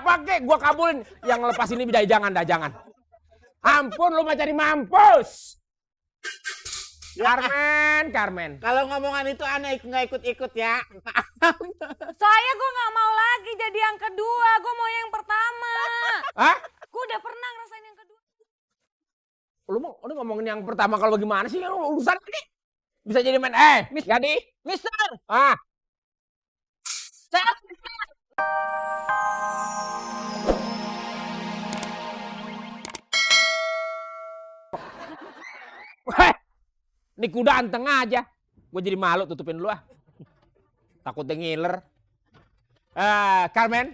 apa kek gua kabulin. Yang lepas ini bidai jangan dah, jangan. Ampun lu mah cari mampus. Carmen. Kalau ngomongan itu aneh nggak ikut-ikut ya. Soalnya gue nggak mau lagi jadi yang kedua, gue mau yang pertama. Hah? Gue udah pernah ngerasain yang kedua. Lu ngomongin yang pertama kalau bagaimana sih urusan ini? Bisa jadi main jadi Mister, ah. saya Weh, ini kuda anteng aja. Gue jadi malu tutupin dulu ah. Takut dia ngiler. Carmen,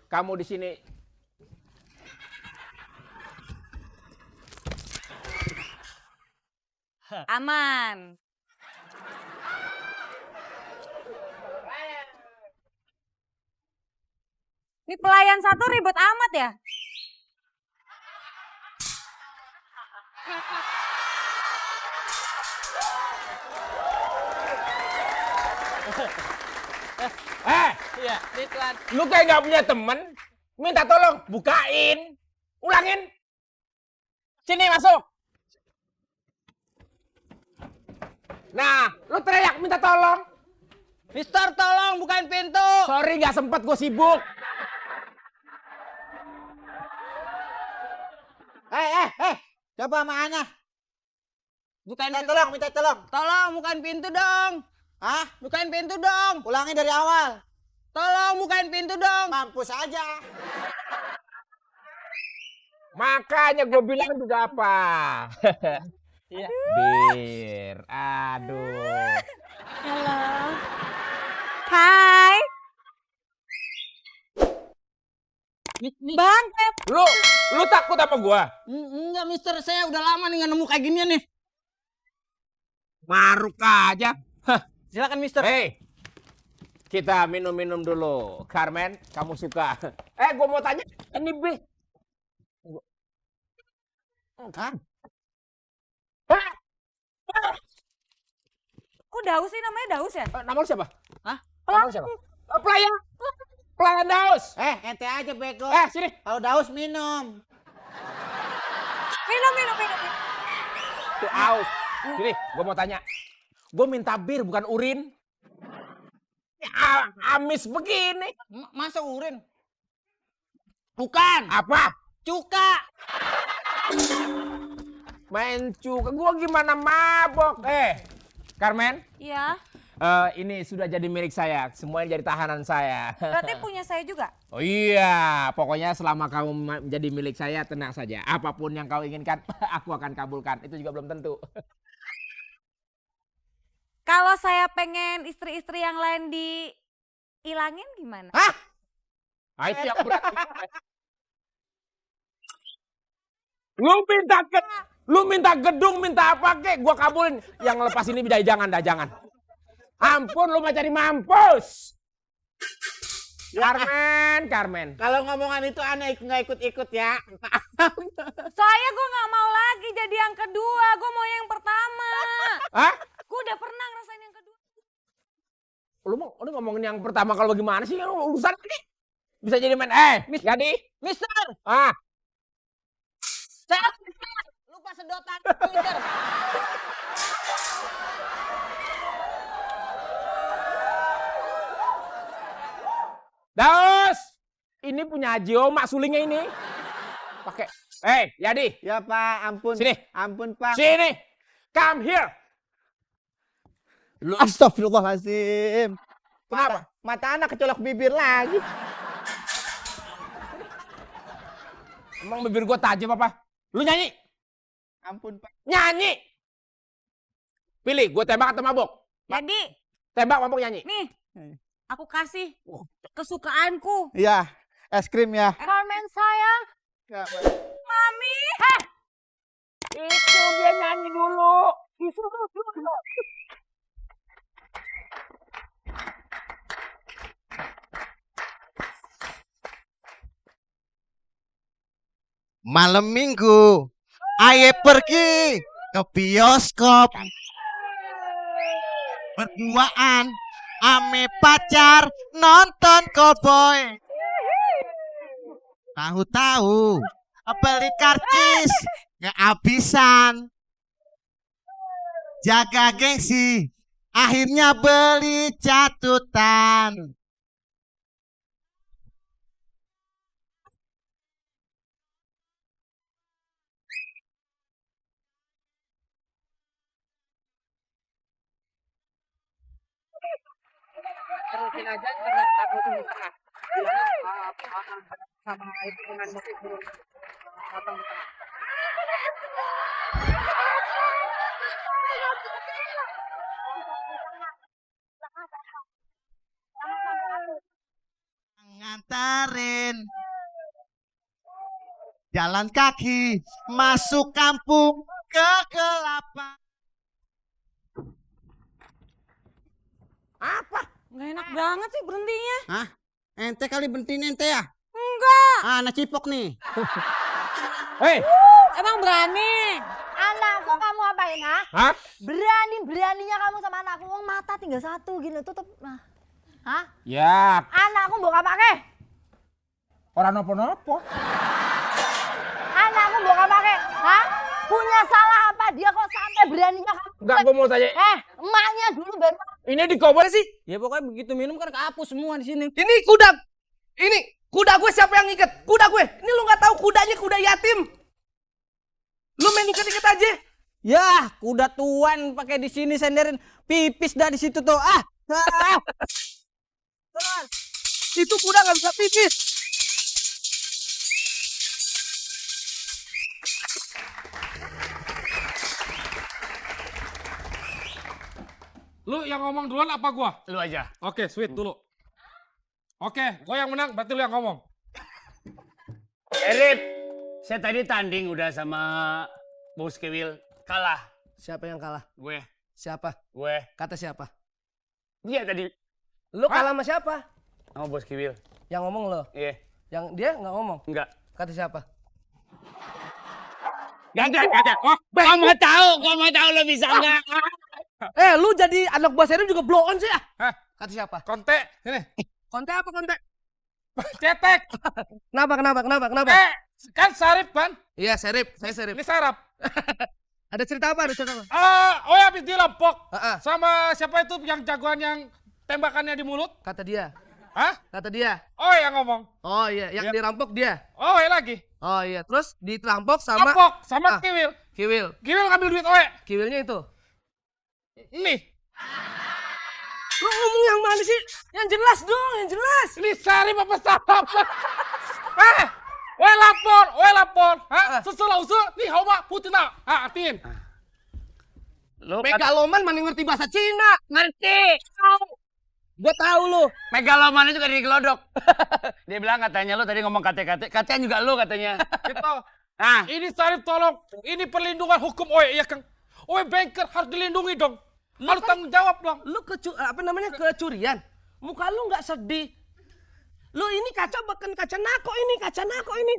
kamu di sini. Aman. Ini pelayan satu ribet amat ya? iya, Ridwan. Lu kayak gak punya temen, minta tolong, bukain, ulangin. Sini masuk. Nah, lu teriak minta tolong. Mister, tolong bukain pintu. Sorry gak sempet, gue sibuk. Coba sama Ana. Minta tolong. Tolong bukain pintu dong. Hah? Bukain pintu dong. Ulangi dari awal. Tolong bukain pintu dong. Mampus aja. Makanya gue bilang juga apa. Iya. Bir, aduh. Halo. Hai. Bang, Lu takut apa gua? Enggak, Mister. Saya udah lama nih nggak nemu kayak ginian nih. Maruk aja. Silakan, Mister. Hei, kita minum-minum dulu. Carmen, kamu suka? Gua mau tanya, ini B. Kan? kok Daus sih namanya Daus ya? Nama lu siapa? Hah? Nama lu siapa? Pelayan Daus. Ente aja bego. Sini. Kalau Daus minum. Minum. Tuh, aus. Sini, gua mau tanya. Gua minta bir bukan urin. Amis begini. Masa urin? Bukan. Apa? Cuka. Main cuka. Gua gimana mabok? Carmen. Iya. Ini sudah jadi milik saya. Semuanya jadi tahanan saya. Berarti punya saya juga? Oh iya, pokoknya selama kamu menjadi milik saya, tenang saja. Apapun yang kau inginkan, aku akan kabulkan. Itu juga belum tentu. Kalau saya pengen istri-istri yang lain dihilangin gimana? Hah? Itu yang berat. Lu minta gedung, minta apa kek, gua kabulin. Yang lepas ini bidai jangan dah, jangan. Ampun, lu mah cari mampus. Carmen. Kalau ngomongan itu aneh nggak ikut-ikut ya. Soalnya gue nggak mau lagi jadi yang kedua, gue mau yang pertama. Hah? Gue udah pernah ngerasain yang kedua. Lu ngomongin yang pertama kalau bagaimana sih urusan ini? Bisa jadi main jadi Mister, saya lupa sedotan, Mister. Daus, ini punya Haji Omak sulingnya ini. Pakai. Yadi. Ya Pak, ampun. Sini. Ampun Pak. Sini. Come here. Astagfirullahaladzim. Kenapa? Mata anak kecolok bibir lagi. Emang bibir gua tajam apa? Lu nyanyi? Ampun Pak. Nyanyi. Pilih, gua tembak atau mabok? Jadi, Tembak, mabok, nyanyi. nih, aku kasih kesukaanku. Iya, es krim ya. Carmen sayang. Mami. Itu dia nyanyi dulu. Malam minggu, ayo pergi ke bioskop. Berduaan, ame pacar nonton cowboy. Tahu-tahu beli karcis kehabisan. Jaga gengsi, akhirnya beli catatan. Terusin aja sama itu dengan musik burung. Nganterin jalan kaki masuk kampung kegelapan. Apa? Nggak enak banget sih berhentinya. Hah? Ente kali berhentiin ente ya? Enggak. Ah, anak cipok nih. Hei, Emang berani? Anakku kamu apain, ha? hah? Berani-beraninya kamu sama anakku. Wong mata tinggal satu gini tutup. Nah. Hah? Ya, Anakku mbok pake. orang nopo-nopo. Anakku mbok pake. Hah? Punya salah apa dia kok sampai beraninya kamu? Enggak, gue mau tanya. Emaknya dulu baru. Ini di cover sih? Ya pokoknya begitu minum kan kehapus semua di sini. Ini kuda gue siapa yang ngikat? Kuda gue. Ini lu nggak tahu kudanya kuda yatim. Lu main ikat-ikat aja. Ya, kuda tuan pakai di sini senderin pipis dah di situ tuh. Ah. Itu kuda nggak bisa pipis. Lu yang ngomong duluan apa gua? Lu aja. Oke, sweet dulu. Oke, gua yang menang, berarti lu yang ngomong. Erip, saya tadi tanding udah sama Bos Kewil. Kalah. Siapa yang kalah? Gue. Siapa? Gue. Kata siapa? Dia tadi Lu kalah sama siapa? sama Bos Kewil. Yang ngomong lo. Iya. Yang dia nggak ngomong. Enggak. Kata siapa? Gak. Oh, gua mau tahu lo bisa enggak. Lu jadi anak buah Serif juga blow on sih ah. Hah? Kata siapa? Konte, sini. Konte apa konte? Cetek. Kenapa? Kan Sarip kan? Iya, Serif. Saya Serif. Ini sarap. Ada cerita apa? Oh ya, habis dirampok. Heeh. Sama siapa itu yang jagoan yang tembakannya di mulut? Kata dia. Hah? Kata dia. Oh, yang ngomong. Oh iya, yang dirampok dia. Oh, ya lagi. Oh iya, terus dirampok sama Rampok sama Ah. Kiwil. Kiwil. Kiwil ngambil duit Oe. Kiwilnya itu. Nih, Lu ngomong yang mana sih? Yang jelas dong, yang jelas. ini Sarip apa sarap? Oe lapor. Hah? Usul. Nih, hawa putina. Artiin. Lu Megaloman mana ngerti bahasa Cina? ngerti. Gua tahu lu. Megalomannya juga digelodok. Dia bilang katanya lu tadi ngomong kate-kate. Katanya juga lu katanya. Gitu. Ah, Ini Sarip tolong. Ini perlindungan hukum Oe, ya Kang. Oe banker harus dilindungi dong. Harus tanggung jawab dong. Lu kecurian. Muka lu nggak sedih. Lu ini kaca bahkan kaca nako ini.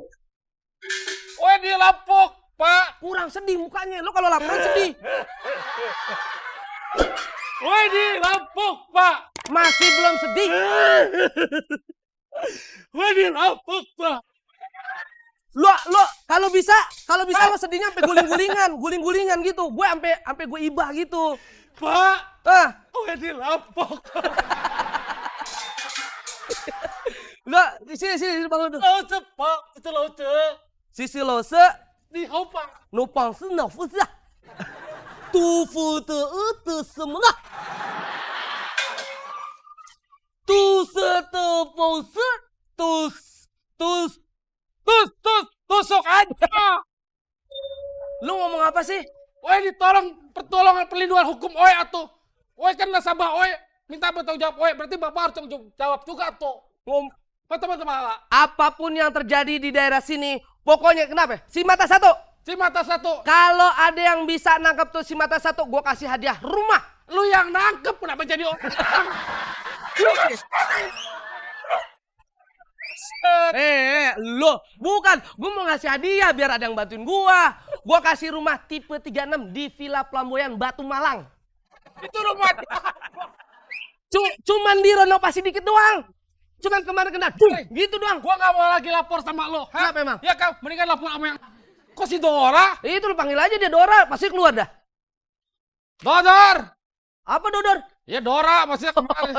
Oe dirampok, Pak. Kurang sedih mukanya. Lu kalau laporan sedih. Oe dirampok, Pak. Masih belum sedih. Oe dirampok, Pak. Lu kalau bisa lu sedihnya sampai guling-gulingan gitu. Gue sampai gue ibah gitu. Pak. Ah, Oe dirampok. lu di sini bangun tuh. Lauce, Pak. Itu lauce. Sisi lo se Di hau, Pak. no pang se no fu se. Tu fu te e te semua. Tu se te po se Tusuk aja. Lu ngomong apa sih? Oe ditolong pertolongan perlindungan hukum Oe atuh. Oe kan nasabah Oe. Minta bertanggung jawab Oe. Berarti Bapak harus tanggung jawab juga tuh. Teman-teman. Apapun yang terjadi di daerah sini, pokoknya kenapa? Si mata satu. Si mata satu. Kalau ada yang bisa nangkep tuh si mata satu, gue kasih hadiah rumah. Lu yang nangkep kenapa jadi orang? Lo bukan, gue mau ngasih hadiah biar ada yang bantuin gua. Gua kasih rumah tipe 36 di Villa Flamboyan Batu Malang. Itu rumah. Cuman direnovasi dikit doang. Cuman kemarin kena dung, gitu doang. Gua nggak mau lagi lapor sama lo. Hah? Kenapa emang? Ya kau mendingan lapor sama yang... Kok si Dora? Itu lu panggil aja dia Dora, pasti keluar dah. Dodor! Apa Dodor? Ya Dora, maksudnya kemarin.